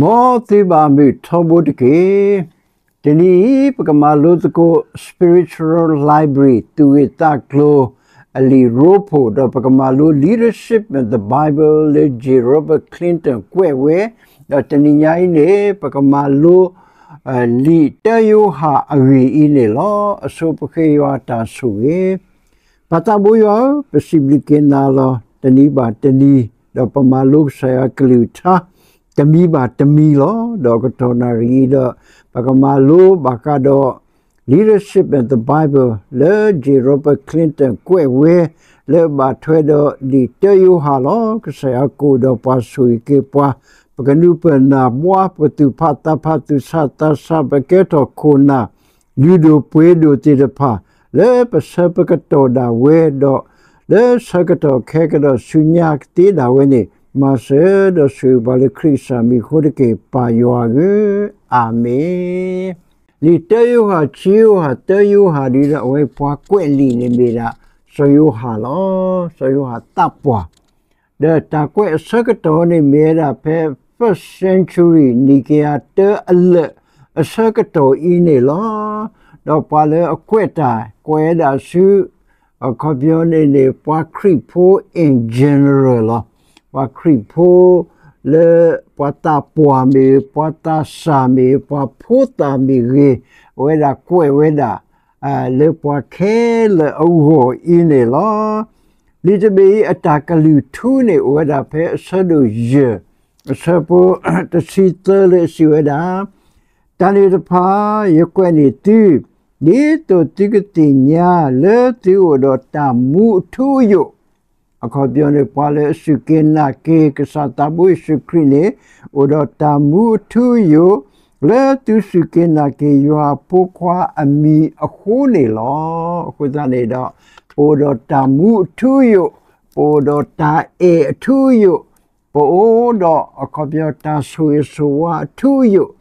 မ်သုဘၣ်မုာ်ထီဘိတက့ၢ်. တနံၤအံၤ ပကမၤလိသကိး Spiritual Library သူၣ်ဂ့ၢ်သးကျိၤ အလံာ်ရိဖှိၣ် ဒီးပကမၤလိ Leadership and the Bible လၢ J Robert Clinton ကွဲးဝဲ, ဒီးတနံၤညါအံၤန့ၣ် ပကမၤလိ လံာ်တၢယိၤဟၣ်အဂ့ၢ်အံၤန့ၣ်လီၤ. အဆိပဃ့ယွၤတၢ်ဆိၣ်ဂ့ၤ ပၢ်သးဘိယွၤဧၢ, ပစံးဘျုးက့ၤနၤလီၤ. တနံၤဘၣ်တနံၤ ဒီးပမၤလိကစၢ်ယွၤကလုၢ်ကထါ တမံၤဘၣ်တမံၤလီၤ. ဒီးကတီၢ်နၣ်ရံၣ်အံၤဒီး ပကမၤလိဘၣ်ဃးဒီး Leadership and the Bible လၢ J Robert Clinton ကွဲးဝဲ လၢဘၣ်ထွဲဒီးလံာ်တၢယိၤဟၣ်လီၤ. ကစၢ်ယွၤကအိၣ်ဒီးပှၤဆိၣ်ဂ့ၤက့ၤပှၤ, ပကနူးပနၢ်ဘှါ, ပသူၣ်ဖးသးဖး, သူၣ်ဆးသးဆး, ပကဲထီၣ်ခိၣ်နၢ် လုၢ်ဒိၣ်ပှ့ၤဒိၣ်သ့ၣ်တဖၣ် လၢပဆၢပကတီၢ်ဒၣ်ဝဲဒီး လၢဆၢကတီၢ်ခဲကဒီးဆူညါကသ့ဒၣ်ဝဲန့ၣ် မၤစၢၤဒီးဆိၣ်ဂ့ၤပှၤလၢခရံာ်ကစၢ်မံၤအဃိတက့ၢ် ပၢ်ယွၤဧၢ, အၤမ့ၣ်. လံာ်တၢယိၤဟၣ်, ခံယိၤဟၣ်, တၢယိၤဟၣ်ဒ်ဒီး အဝဲပှၤကွဲးလံာ်န့ၣ်မ့ၢ်ဒၣ် စီၤယိၤဟၣ်လီၤ. စီၤယိၤဟၣ်သးပှၢ် ဒီးတၢ်ကွဲးအဆၢကတီၢ်န့ၣ်မ့ၢ်ဝဲဒၣ်ဖဲ first century နံၣ်ကယၤတၢအလၢာ်အဆၢကတီၢ်အံၤန့ၣ်လီၤ. ဒီးပှၤလၢအကွဲးတၢ် ကွဲးဝဲဒၣ်ဆူ အခီပညီန့ၣ်န့ၣ် ပှၤခရံာ်ဖိ in general လီၤ. ပှၤခရံာ်ဖိလၢ ပှၤသးပှၢ်မ့ၢ်ဂ့ၤ, ပှၤသးစၢ်မ့ၢ်ဂ့ၤ, ပှၤဖိသၣ်မ့ၢ်ဂ့ၤ, အဝဲဒၣ်ကွဲးဝဲဒၣ် လၢပှၤခဲလၢာ်အဂီၢ်အံၤန့ၣ်လီၤ. လံာ်တဘ့ၣ်အံၤအတၢ်ကလုၢ်ထူန့ၣ် အိၣ်ဝဲဒၣ်ဖဲအဆၢဒိၣ်ယဲၢ် အဆၢဖိတဆံသၢလၢအစံးဝဲဒၣ်, တၢ်န့ၣ်တဖၣ်ယကွဲးန့ၢ်သု, ဒ်သိးသုကသ့ၣ်ညါလၢသုအိၣ်ဒီးတၢ်မူအထူအယိာ် အခီပညီန့ၣ် ပှၤလၢအစူၢ်က့ၤနာ်က့ၤကစၢ်သးဘိယ့ၣ်ၡူးခရံာ်န့ၣ် အိၣ်ဒီးတၢ်မူအထူအယိာ် လၢသုစူၢ်က့ၤနာ်က့ၤယွၤအဖိခွါအမံၤအဃိန့ၣ်လီၤ. အဃိသတးန့ၣ်ဒီး ပအိၣ်ဒီးတၢ်မူအထူအယိာ်, ပအိၣ်ဒီးတၢ်အဲၣ်အထူအယိာ်, ပအိၣ်ဒီးအခီပညီတၢ်ဆိၣ်ဂ့ၤဆိၣ်ဝါအထူအယိာ်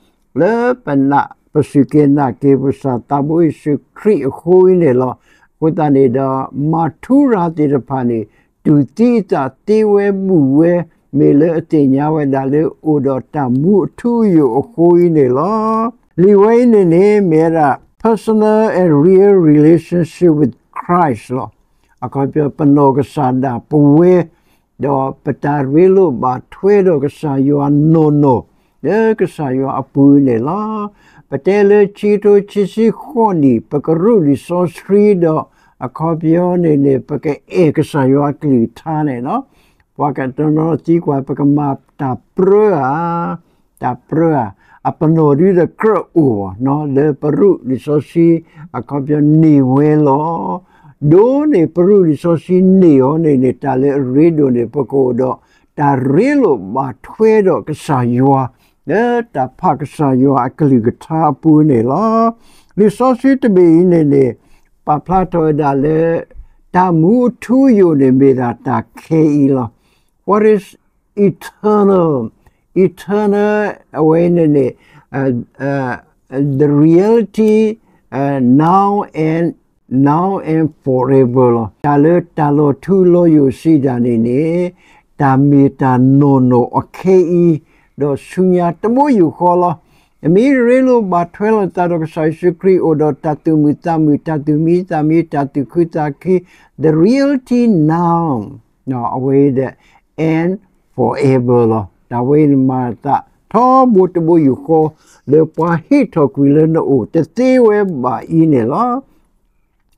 လၢပနာ်ပစူၢ်က့ၤနာ်က့ၤ ပကစၢ်သးဘိယ့ၣ်ၡူးခရံာ်အဃိအံၤန့ၣ်လီၤ. အဃိသတးန့ၣ်ဒီး မၤထူရၤသ့ၣ်တဖၣ်န့ၣ် တူၢ်သံအသးသ့ဝဲဘူၣ်ဝဲ မ့ၢ်လၢအသ့ၣ်ညါဝဲဒၣ်လၢအိၣ်ဒီးတၢ်မူအထူအယိာ်အဃိအံၤန့ၣ်လီၤ. လံာ်ဝဲအံၤန့ၣ်န့ၣ် မ့ၢ်ဝဲဒၣ် personal and real relationship with Christ လီၤ. အခီပညီပနီၢ်ကစၢ်ဒၣ်ပဝဲ ဒီးပတၢ်ရ့လိာ်ဘၣ်ထွဲဒီးကစၢ်ယွၤနီၢ်နီၢ် လၢကစၢ်ယွၤအပူၤန့ၣ်လီၤ. ပတဲလၢခံကထိခံဆံဃိးနံၣ် ပကရူးလံာ်စီဆှံဒီး အခီပညီန့ၣ်န့ၣ် ပကအဲၣ်ကစၢ်ယွၤအကလုၢ်ကထါန့ၣ်လီၤ. ပှၤကတနီၤသံကွၢ် ပကမၤတၢ်ပြၢဧါ, တၢ်ပြၢဧါ, အပနီၢ်ဒုဒီးကြၢးအိၣ် လၢပရူးလံာ်စီဆှံ အခီပညီန့ၢ်ဝဲလီၤ. ဒိးန့ၢ်ပရူးလံာ်စီဆှံန့ၢ်အီၤန့ၣ်န့ၣ် တၢ်လၢအရ့ဒိၣ်န့ၣ် ပကအိၣ်ဒီးတၢ်ရ့လိာ်ဘၣ်ထွဲဒီးကစၢ်ယွၤ လၢတၢ်ဖးကစၢ်ယွၤအကလုၢ်ကထါအပူၤန့ၣ်လီၤ. လံာ်စီဆှံတဘ့ၣ်အံၤန့ၣ်န့ၣ် ပာ်ဖျါထီၣ်ဝဲဒၣ်လၢ တၢ်မူအထူအယိာ်န့ၣ်မ့ၢ်ဒၣ်တၢ်ခဲအံၤလီၤ. What is eternal? Eternal အဝဲန့ၣ်န့ၣ် the reality now and now and forever လီၤ. တၢ်လၢတၢ်လီၤထူလီၤယိာ်စံးဒၣ်န့ၣ်န့ၣ် တၢ်မ့ၢ်တၢ်နီၢ်နီၢ်အခဲအံၤ ဒီးဆူညါတဘိယူၢ်ဃီလီၤ. အမ့ၢ်ရ့လိာ်ဘၣ်ထွဲလိာ်သးဒီးကစၢ်ယ့ၣ်ၡူးခရံာ် အိၣ်ဒီးတၢ်သူၣ်မုာ်သးမုာ် တၢ်သူၣ်မံသးမံ တၢ်သူၣ်ခုသးခု the reality now အဝဲဒၣ် and forever လီၤ. တၢ်ဝဲအံၤမၤသးထီဘိတဘိယူၢ်ဃီ လၢပှၤဟ့ၣ်ထီၣ်ကွံာ်လၢနအိၣ်တသ့ဝဲဘၣ်အံၤန့ၣ်လီၤ.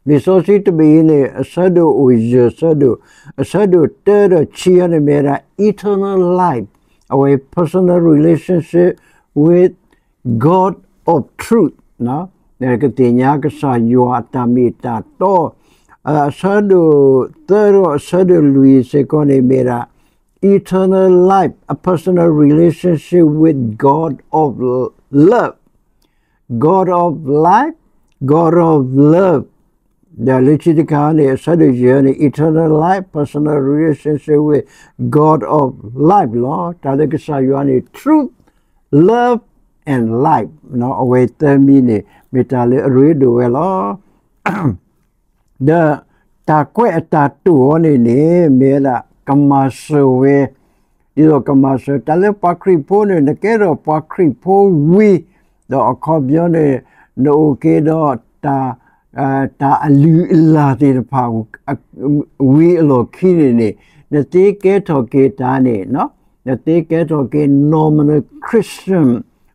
လံာ်စီဆှံတဘ့ၣ်အံၤန့ၣ် အဆၢဒိၣ်အိၣ်ယဲၢ်ဆၢဒိၣ်, အဆၢဒိၣ်တၢဒီးခံအံၤန့ၣ်မ့ၢ်ဝဲဒၣ် eternal life, အဝဲ personal relationship with God of truth ကသ့ၣ်ညါကစၢ်ယွၤအတၢ်မ့ၢ်တၢ်တီ, အဆၢဒိၣ်သၢဒီးအဆၢဒိၣ်လွံၢ်စ့ၢ်ကီးန့ၣ်မ့ၢ်ဒၣ် eternal life, a personal relationship with God of love, God of life, God of love. ဒီးလၢခံတခါန့ၣ် အဆၢဒိၣ်ယဲၢ်န့ၣ် eternal life, personal relationship with God of life လီၤ. တၢ်လၢကစၢ်ယွၤန့ၣ် truth, love and life အဝဲသၢမံၤန့ၣ် မ့ၢ်တၢ်လၢအရ့ဒိၣ်ဝဲလီၤ. ဒီးတၢ်ကွဲးအတၢ်တိာ်အီၤန့ၣ်န့ၣ် မ့ၢ်ဝဲဒၣ်ကမၤစၢၤဝဲ ဒ်သိးကမၤစၢၤတၢ်လၢပှၤခရံာ်ဖိန့ၣ် နကဲထီၣ်ပှၤခရံာ်ဖိဝံၤ ဒီးအခီပညီန့ၣ် နအိၣ်က့ၤဒီးတၢ် တၢ်အလုၢ်အလၢ်သ့ၣ်တဖၣ် ဝံၤအလီၢ်ခံန့ၣ်န့ၣ် နသ့ကဲထီၣ်က့ၤတၢ်န့ၣ် နသ့ကဲထီၣ်က့ၤ normal Christian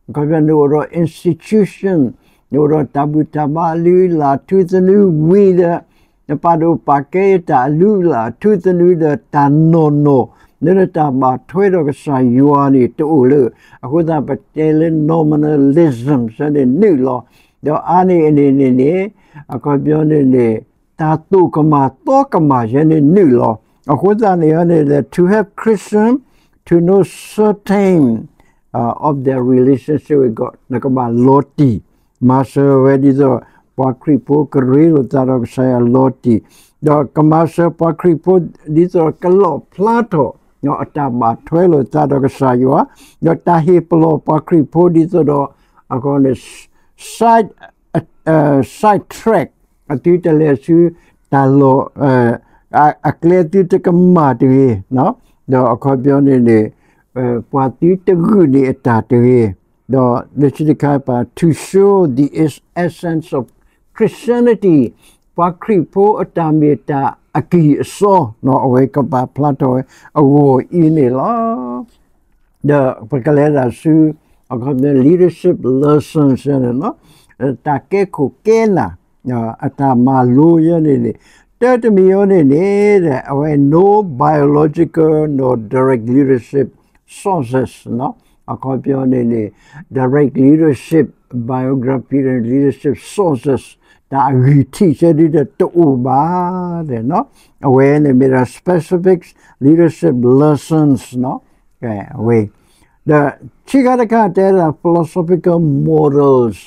အခီပညီန့ၣ်အိၣ်ဒီး institution န့ၣ်အိၣ်ဒီးတၢ်ဘူၣ်တၢ်ဘါအလုၢ်အလၢ်ထူသနူဝံၤဒီး နပာ်ဒိၣ်ပာ်ကဲတၢ်အလုၢ်အလၢ်ထူသနူဒီးတၢ်နီၢ်နီၢ် လၢနတၢ်ဘၣ်ထွဲဒီးကစၢ်ယွၤန့ၣ်တအိၣ်လၢၤ အဃိသတးပတဲလၢ nominalism ဆၢန့ၣ်နုာ်လီၤ ဒီးအါန့ၢ်အန့ၣ်န့ၣ်န့ၣ် အခီပညီန့ၣ်န့ၣ် တၢ်သိၣ်ကမၣ်သီကမၣ်ယဲန့ၣ်နုာ်လီၤ အဃိသတးန့ၣ်န့ၣ် to have Christian to know certain of their relationship with God နကဘၣ်လီၤတံၢ် မၤစၢၤဝဲဒ်သိး ပှၤခရံာ်ဖိကရ့လိာ်သးဒီးကစၢ်ယွၤလီၤတံၢ် ဒီးကမၤစၢၤပှၤခရံာ်ဖိ ဒ်သိးကလီၣ်ဖျါထီၣ် အတၢ်ဘၣ်ထွဲလိာ်သးဒီးကစၢ်ယွၤ ဒီးတၢ်ဟ့ၣ်ပလီၢ်ပှၤခရံာ်ဖိဒ်သိးဒီး အဃိန့ၣ် side side track အသုတလဲၤဆူတၢ်လီၢ် အကျဲသုတကမၣ်တဂ့ၤ ဒီးအခီပညီန့ၣ်န့ၣ် ပှၤသုတဂုာ်န့ၢ်အတၢ်တဂ့ၤ ဒီးလၢခံတခါပာ် to show the essence of Christianity ပှၤခရံာ်ဖိအတၢ်မ့ၢ်တၢ်အကံၢ်အစီ အဝဲကဘၣ်ဖျါထီၣ်ဝဲအဂီၢ်အံၤန့ၣ်လီၤ. ဒီးပကလဲၤဒၣ်ဆူ အခီပညီ leadership lessons န့ၣ် တၢ်ကဲခိၣ်ကဲနၢ် အတၢ်မၤလိယဲန့ၣ်န့ၣ် တၢ်တမံၤအံၤန့ၣ်န့ၣ် အဝဲ no biological nor direct leadership sources အခီပညီန့ၣ်န့ၣ် direct leadership biography and leadership sources တၢ်အဂံၢ်ထံးဆၢဒုဒီးတအိၣ်ဘၣ် အဝဲန့ၣ်မ့ၢ်ဒၣ် specific leadership lessons အဝဲ ဒီးခံခါတခါတဲဒၣ် philosophical models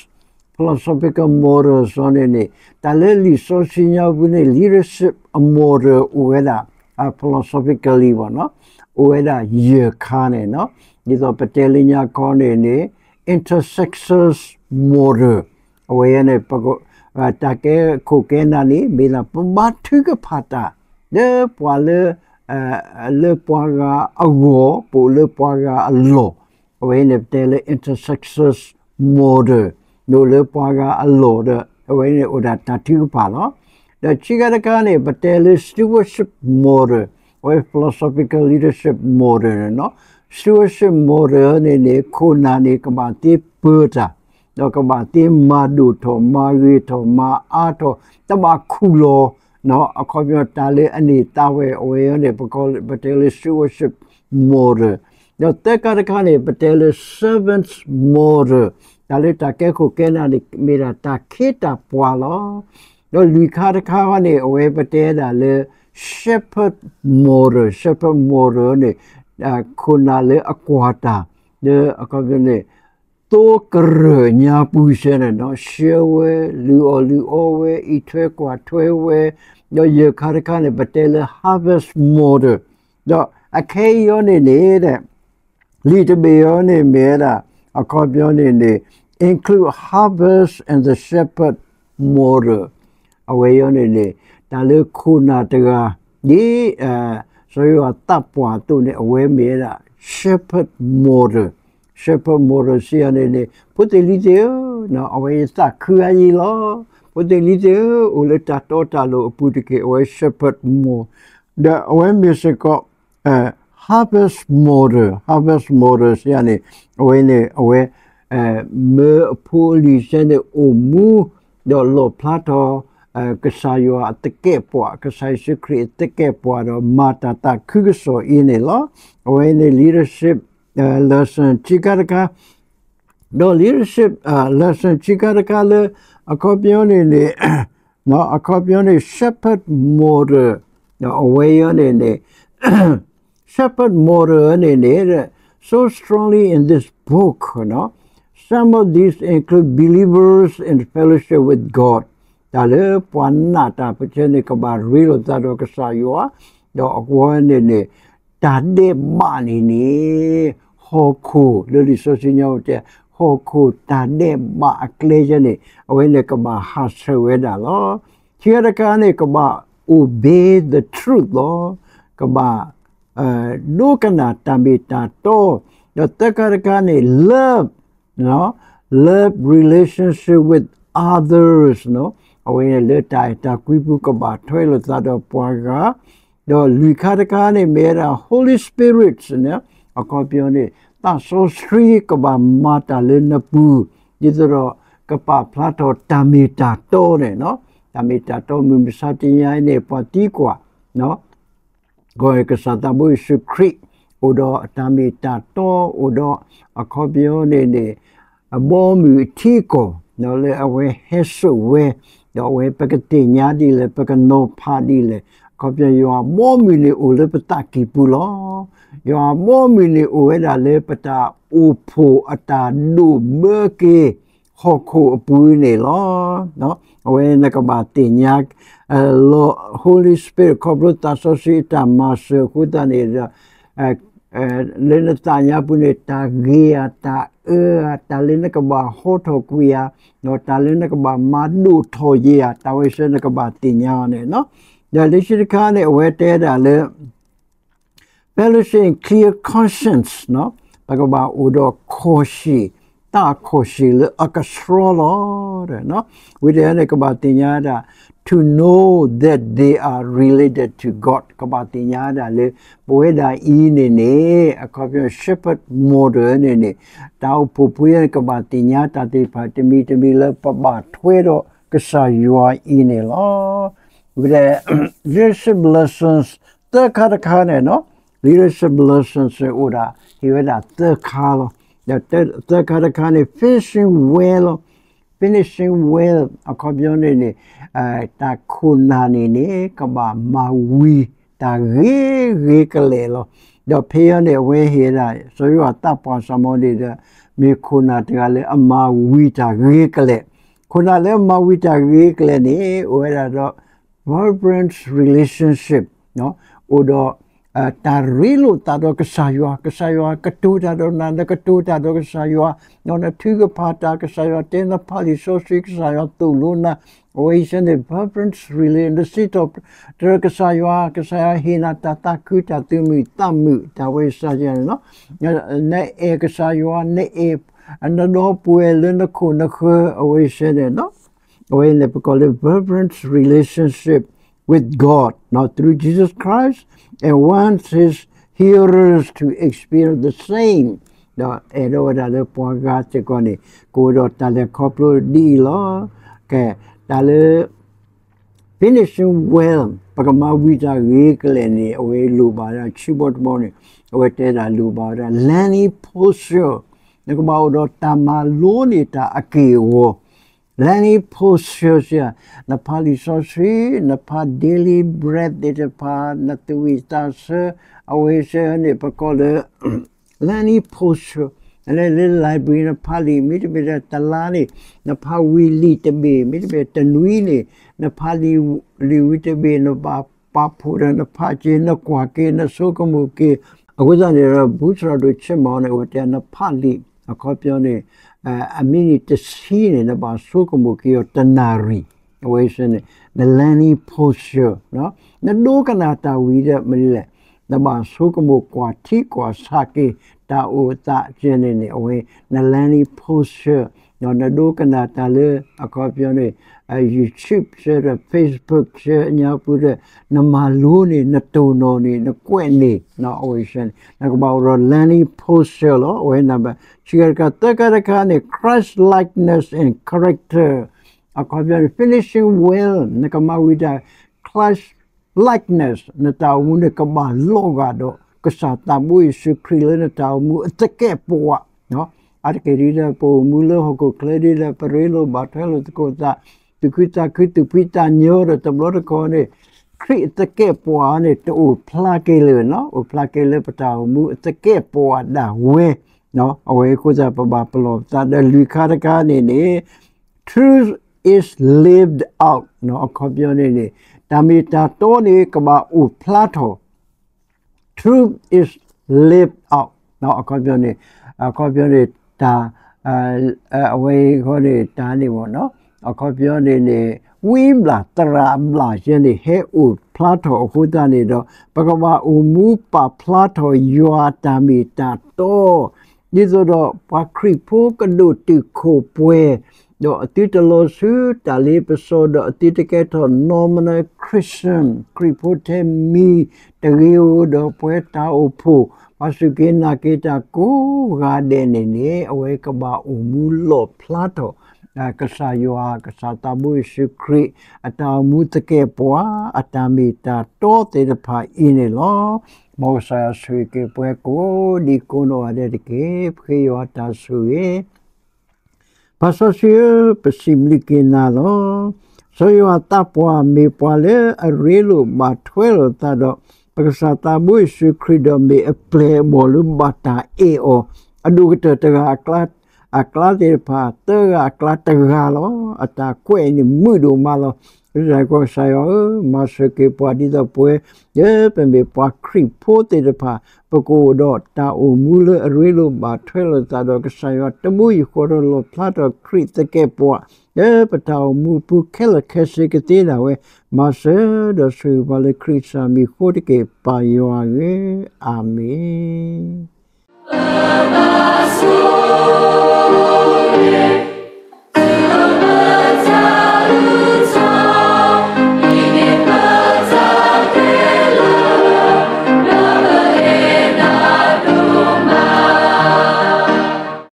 philosophical models န့ၣ်န့ၣ် တၢ်လၢလံာ်စီဆှံညါပူၤန့ၣ် leadership အ model အိၣ်ဝဲဒၣ် philosophical လံ အိၣ်ဝဲဒၣ်ယဲၢ်ခါန့ၣ် ဒ်သိးပတဲလၢညါခီန့ၣ်န့ၣ် intersexual model အဝဲန့ၣ် တၢ်ကဲခိၣ်ကဲနၢ်န့ၣ် မ့ၢ်ဒၣ်ပဘါထုကဖၣ်တၢ် လၢပှၤလၢ လၢပှၤဂၤအဂီၢ် ပအိၣ်လၢပှၤဂၤအလီၢ် အဝဲန့ၣ်ပတဲလၢ intersexual model န့ၣ်အိၣ်လၢပှၤဂၤအလီၢ်ဒီး အဝဲန့ၣ်အိၣ်ဒၣ်တၢ်ထုကဖၣ်လီၤ. ဒီးခံခါတခါန့ၣ် ပတဲလၢ stewardship model အဝဲ philosophical leadership model န့ၣ် stewardship model န့ၣ်န့ၣ် ခိၣ်နၢ်န့ၣ်ကဘၣ်သ့ပၢၤတၢ် ဒီးကဘၣ်သ့မၤဒိၣ်ထီၣ် မၤဂ့ၤထီၣ် မၤအါထီၣ် တဘၣ်ခူၣ်လီၤ အခီပညီတၢ်လၢအန့ၢ်သါဝဲ အဝဲန့ၣ် ပတဲလၢ stewardship model ဒီးသၢခါတခါန့ၣ် ပတဲလၢ servants model တၢ်လၢတၢ်ကဲခိၣ်ကဲနၢ်န့ၣ် မ့ၢ်ဒၣ်တၢ်ခ့တၢ်ပှၤလီၤ. ဒီးလွံၢ်ခါတခါန့ၣ် အဝဲပတဲဒၣ်လၢ shepherd model shepherd model န့ၣ် ခိၣ်နၢ်လၢအကွၢ်တၢ် လၢအခီပညီန့ၣ် သိကရၢၢ်ညါပူၤစဲန့ၣ် ဆှၢဝဲ လုၢ်အီၣ်လုၢ်အီဝဲ အံးထွဲကွၢ်ထွဲဝဲ ဒီးယဲၢ်ခါတခါန့ၣ် ပတဲလၢ harvest model ဒီးအခဲအံၤအီၤန့ၣ်န့ၣ် လံာ်တဘ့ၣ်အီၤန့ၣ်မ့ၢ်ဝဲဒၣ် အခီပညီန့ၣ်န့ၣ် include harvest and the shepherd model အဝဲအံၤန့ၣ်န့ၣ် တၢ်လၢခိၣ်နၢ်တဂၤ ဒ် စီၤယိၤဟၣ်သးပှၢ်အသိးန့ၣ် အဝဲမ့ၢ်ဝဲဒၣ် shepherd model shepherd model စံးယၤန့ၣ်န့ၣ် ဖိသ့ၣ်လံၤသ့ၣ်ဧၢ, အဝဲယသးခုအါယံၤလီၤ. ဖိသ့ၣ်လံၤသ့ၣ်ဧၢ, အိၣ်လၢတၢ်တီတၢ်လိၤအပူၤတက့ၢ်. အဝဲ shepherd model ဒီးအဝဲမ့ၢ်စ့ၢ်ကီး harvest model harvest model စံးယၤန့ၣ် အဝဲန့ၣ် အဝဲ မၢအဖိအလံၤစဲန့ၣ်အိၣ်မူ ဒီးလီၣ်ဖျါထီၣ် ကစၢ်ယွၤအသကဲးပှၤ ကစၢ်ယ့ၣ်ၡူးခရံာ်အသကဲးပှၤဒီးမၤတၢ်သးခုကစီၣ်အံၤန့ၣ်လီၤ. အဝဲန့ၣ် leadership lesson ခံခါတခါ ဒီး leadership lesson ခံခါတခါလၢ အခီပညီန့ၣ်န့ၣ် အခီပညီန့ၣ် shepherd model အဝဲအံၤန့ၣ်န့ၣ် shepherd model န့ၣ်န့ၣ် so strongly in this book, some of these include believers in fellowship with God တၢ်လၢပှၤနာ်တၢ်ပၢၢ်ဆၢန့ၣ် ကဘၣ်ရ့လိာ်သးဒီးကစၢ်ယွၤ, ဒီးအဝဲန့ၣ်န့ၣ် တၢ်ဒဲးဘးန့ၣ်န့ၣ် ဟီၣ်ခိၣ်လၢလံာ်စီဆှံညါတဲ ဟီၣ်ခိၣ်တၢ်ဒဲးဘးအကျဲယဲန့ၣ် အဝဲန့ၣ်ကဘၣ်ဟးဆှဲးဝဲဒၣ်လီၤ. ခံခါတခါန့ၣ် ကဘၣ် obey the truth လီၤ. ကဘၣ် ဒိကနၣ်တၢ်မ့ၢ်တၢ်တီ, ဒီးသၢခါတခါန့ၣ် love, love relationship with others အဝဲလၢတၢ်အဲၣ်တၢ်ကွံပူၤကဘၣ်ထွဲလိာ်သးဒီးပှၤဂၤ, ဒီးလွံၢ်ခါတခါန့ၣ် မ့ၢ်ဝဲဒၣ် Holy Spirit န့ၣ် အခီပညီန့ၣ် သးစီဆှံကဘၣ်မၤတၢ်လၢနပူၤ, ဒ်သိးဒီးကပာ်ဖျါထီၣ်တၢ်မ့ၢ်တၢ်တီန့ၣ်, တၢ်မ့ၢ်တၢ်တီမုၢ်မဆါတနံၤအံၤန့ၣ် ပှၤသံကွၢ် ကစၢ်သးဘိယ့ၣ်ၡူးခရံာ် အိၣ်ဒီးအတၢ်မ့ၢ်တၢ်တီ အိၣ်ဒီးအခီပညီန့ၣ်န့ၣ် အဘီအမုၢ်အထံအကီၢ် ဒီးလၢအဝဲဟဲစိာ်ဝဲ, ဒီးအဝဲပကသ့ၣ်ညါဒ်လဲၣ် ပကနီၤဖးဒ်လဲၣ်, အခီပညီယွၤအဘီအမုၢ်န့ၣ်အိၣ်လၢပသးကံၢ်ပူၤလီၤ. ယွၤအဘီအမုၢ်န့ၣ်အိၣ်ဝဲဒၣ်လၢပတၢ်အိၣ်ဖှိၣ်အတၢ်ဒိၣ်ဘၢက့ၤ ဟီၣ်ခိၣ်အပူၤန့ၣ်လီၤ. အဝဲနကဘၣ်သ့ၣ်ညါ လီၤ Holy Spirit ခီဖျိသးစီဆှံအတၢ်မၤစၢၤအဃိသတးန့ၣ်ဒီး လၢနသးညါပူၤန့ၣ် တၢ်ဂ့ၤဧါ တၢ်အၢဧါ တၢ်လၢနကဘၣ်ဟီထီၣ်ကွံာ်ဧါ, ဒီးတၢ်လၢနကဘၣ်မၤဒိၣ်ထီၣ်ယဲဧါ, တၢ်ဝဲစ့ၢ်နကဘၣ်သ့ၣ်ညါအီၤန့ၣ်, ဒီးလၢခံတခါန့ၣ် အဝဲတဲဒၣ်လၢ fellowship and clear conscience ပကဘၣ်အိၣ်ဒီးခီၣ်ဆံၣ်, တၢ်ခီၣ်ဆံၣ်လၢအကဆှီလီၤ. ဝံၤဒီးန့ၣ် ကဘၣ်သ့ၣ်ညါဒၣ် to know that they are related to God ကဘၣ်သ့ၣ်ညါဒၣ်လၢ ပဝဲဒၣ်အံၤန့ၣ်န့ၣ် အခီပညီ shepherd model န့ၣ်န့ၣ် တၢ်အိၣ်ဖှိၣ်ဖိန့ၣ် ကဘၣ်သ့ၣ်ညါတၢ်သ့ၣ်တဖၣ် တမံၤတမံၤလၢပဘၣ်ထွဲဒီးကစၢ်ယွၤအံၤန့ၣ်လီၤ. ဝံၤဒီး leadership lessons သၢခါတခါန့ၣ် leadership lessons အိၣ်ဒၣ် ဟ့ၣ်ဝဲဒၣ်သၢခါလီၤ. ဒီးသၢခါတခါန့ၣ် finishing well လီၤ. finishing well အခီပညီန့ၣ်န့ၣ် တၢ်ခိၣ်နၢ်န့ၣ်န့ၣ် ကဘၣ်မၤဝံၤတၢ်ဂ့ၤဂ့ၤကလဲာ်လီၤ. ဒီးဖဲအံၤန့ၣ် အဝဲဟ့ၣ်ဝဲဒၣ် စီၤယိၤဟၣ်သးပှၢ်စီၤမီၤန့ၣ်ဒီး မ့ၢ်ခိၣ်နၢ်တဂၤလၢအမၤဝံၤတၢ်ဂ့ၤကလဲာ်, ခိၣ်နၢ်လၢအမၤဝံၤတၢ်ဂ့ၤကလဲာ်န့ၣ် အိၣ်ဝဲဒၣ်ဒီး vibrant relationship အိၣ်ဒီး တၢ်ရ့လိာ်သးဒီးကစၢ်ယွၤ, ကစၢ်ယွၤကတိၤတၢ်ဒီးနၤ, နကတိၤတၢ်ဒီးကစၢ်ယွၤ, ဒီးနထုကဖၣ်တၢ် ကစၢ်ယွၤတဲနဖးလံာ်စီဆှံ, ကစၢ်ယွၤသိၣ်လိနၤ, အဝဲအံၤစ့ၢ်န့ၣ် vibrant relation နစံးထီၣ်ပတြၢၤကစၢ်ယွၤ, ကစၢ်ယွၤဟ့ၣ်နၤတၢ်သးခုတၢ်သူၣ်မုာ်သးမုာ် တၢ်ဝဲစ့ၢ်န့ၣ်လီၤ. နအဲၣ်ကစၢ်ယွၤ, နအဲၣ်နဒီပုၢ်ဝဲၢ်လၢနခိၣ်နဃၢၤ အဝဲအံၤစ့ၢ်န့ၣ် အဝဲန့ၣ်ပကိးလၢ vibrant relationship with God through Jesus Christ and wants his hearers to experience the same. ဒီးအဲၣ်ဒိးဝဲဒၣ်လၢပှၤဂၤစ့ၢ်ကီးန့ၣ် ကအိၣ်ဒီးတၢ်လဲၤခီဖျိဒ်အံၤလီၤ. ကဲ, တၢ်လၢ finishing well ပကမၤဝံၤတၢ်ဂ့ၤကလဲာ်န့ၣ် အဝဲလိၣ်ဘၣ်ဒၣ်ဆံဘီတဘီန့ၣ် အဝဲတဲဒၣ်လိၣ်ဘၣ်ဝဲဒၣ် learning posture နကဘၣ်အိၣ်ဒီးတၢ်မၤလိန့ၢ်တၢ်အက့ၢ်အဂီၤ learning posture စ့ၢ်, နဖးလံာ်စီဆှံ, နဖး daily bread သ့ၣ်တဖၣ်, နသးဝံၣ်သးဆၢ, အဝဲစ့ၢ်န့ၣ် ပကိးလၢ learning posture, လၢ library နဖးလံာ် မ့တမ့ၢ်ဒီးတလါန့ၣ် နဖးဝံၤလံာ်တဘ့ၣ်, မ့တမ့ၢ်တနွံန့ၣ် နဖးလံာ်ဝံၤတဘ့ၣ်, နဘၣ်ပာ်ဖှိၣ်ဒီးနဖးက့ၤ, နကွၢ်က့ၤ, နဆိကမိၣ်က့ၤ, အဃိသတးန့ၣ်ဒီး ဘူၣ်စရီဒိၣ်ဆ့ၣ်မီၤန့ၣ် အဝဲတဲနဖးလံာ် အခီပညီန့ၣ် အမံးနံးတဆံန့ၣ် နဘၣ်ဆိကမိၣ်က့ၤအီၤတနၣ်ရံၣ်, အဝဲစ့ၢ်န့ၣ် န learning posture, နဒိကနၣ်တၢ်ဝံၤဒီးမနုၤလဲၣ်, နဘၣ်ဆိကမိၣ်ကွၢ်ထံကွၢ်ဆးက့ၤ တၢ်အိၣ်သးကဲန့ၣ်န့ၣ် အဝဲ န learning posture, ဒီးနဒိကနၣ်တၢ်လၢ အခီပညီန့ၣ် YouTube စ့ၢ်ဒီး Facebook စ့ၢ်ညါပူၤဒီး နမၤလိန့ၢ် နတိၢ်နီၣ်န့ၢ် နကွဲးန့ၢ် အဝဲစ့ၢ်န့ၣ် နကဘၣ်အိၣ်ဒီး learning posture လီၤ. အဝဲနဘၣ် ဆံးခါတခါ, သၢခါတခါန့ၣ် Christ likeness and character, အခီပညီန့ၣ် finishing well နကမၤဝံၤတၢ် Christ likeness နတၢ်အိၣ်မူန့ၣ် ကဘၣ်လီၤဂာ်ဒီး ကစၢ်သးဘိယ့ၣ်ၡူးခရံာ်လၢနတၢ်အိၣ်မူအသကဲးပဝး, အါတက့ၢ်ဒ်လၢပအိၣ်မူလၢဟီၣ်ခိၣ်ချၢဒ်လၢပရ့လိာ်ဘၣ်ထွဲလိာ်သကိးသး, သူၣ်ခုသးခု သူၣ်ဖှံသးညီဒီးတဘျီတခီၣ်န့ၣ် ခရံာ်အသကဲးပဝးန့ၣ် တအိၣ်ဖျါက့ၤလၢၤ, အိၣ်ဖျါက့ၤလၢပတၢ်အိၣ်မူအသကဲးပဝးဒၣ်ဝဲ, အဝဲအဃိသတး ပဘၣ်ပလီၢ်ပသးဒီးလွံၢ်ခါတခါန့ၣ်န့ၣ် truth is lived out အခီပညီန့ၣ်န့ၣ် တၢ်မ့ၢ်တၢ်တီန့ၣ် ကဘၣ်အိၣ်ဖျါထီၣ် truth is lived out အခီပညီန့ၣ် အခီပညီန့ၣ် တၢ် အဝဲအံၤဃီန့ၣ် တၢ်န့ၣ်မ့ၢ် အခီပညီန့ၣ်န့ၣ် ဝံဘျၣ်သရၣ်ဘျၣ်ယဲန့ၣ် ဟဲအိၣ်ဖျါထီၣ်အဃိသတးန့ၣ်ဒီး ပကဘၣ်အိၣ်မူပာ်ဖျါထီၣ်ယွၤအတၢ်မ့ၢ်တၢ်တီ ဒ်သိးဒီးပှၤခရံာ်ဖိကဒိၣ်တုာ်ခိၣ်ပှဲၤ, ဒီးအသုတလီၤဆူတၢ်လ့ပစီဒီးအသုတကဲထီၣ် nominal Christian ခရံာ်ဖိထဲမံၤတဂ့ၤဧိၤဒီးပှဲၤတၢ်အိၣ်ဖှိၣ် ပှၤစူၢ်က့ၤနာ်က့ၤတၢ်ကိးဂၤဒဲးန့ၣ်န့ၣ် အဝဲကဘၣ်အိၣ်မူလီၣ်ဖျါထီၣ် ကစၢ်ယွၤ ကစၢ်သးဘိယ့ၣ်ၡူးခရံာ် အတၢ်အိၣ်မူသကဲးပဝး အတၢ်မ့ၢ်တၢ်တီသ့ၣ်တဖၣ်အံၤန့ၣ်လီၤ. မ်ကစၢ်ယွၤဆိၣ်ဂ့ၤက့ၤပှၤကိးဒံကိးနီၢ်ဂၤဒဲးတက့ၢ်. ပဃ့ယွၤတၢ်ဆိၣ်ဂ့ၤ ပၢ်စီဆှံဧၢ, ပစံးဘျုးက့ၤနၤလီၤ. စီၤယိၤဟၣ်သးပှၢ်မ့ၢ်ပှၤလၢအရ့လိာ်ဘၣ်ထွဲလိာ်သးဒီး ပကစၢ်သးဘိယ့ၣ်ၡူးခရံာ်ဒီးမ့ၢ်အပျဲၢ်အဘီၣ်လၢဘၣ်တၢ်အဲၣ်အီၤ အဒိၣ်ကတၢၢ်တဂၤအကျါ အကျါသ့ၣ်တဖၣ် သၢဂၤအကျါတဂၤလီၤ. အတၢ်ကွဲးအံၤန့ၣ်မုာ်ဒိၣ်မးလီၤ. ကစၢ်ယွၤဧၢ, မၤစၢၤက့ၤပှၤဒ်သိးပဝဲ လၢပမ့ၢ်ပှၤခရံာ်ဖိသ့ၣ်တဖၣ် ပကအိၣ်ဒီးတၢ်အိၣ်မူလၢအရ့လိာ်ဘၣ်ထွဲလိာ်သးဒီးကစၢ်ယွၤ တမူယံၤဃီဒီးလီၣ်ဖျါထီၣ်ခရံာ်သကဲးပဝး လၢပတၢ်အိၣ်မူအပူၤခဲလၢာ်ခဲဆ့ကသ့ဒၣ်ဝဲ မၤစၢၤဒီးဆိၣ်ဂ့ၤပှၤလၢခရံာ်ကစၢ်မံၤအဃိတက့ၢ် ပၢ်ယွၤဧၢ, အၤမ့ၣ်.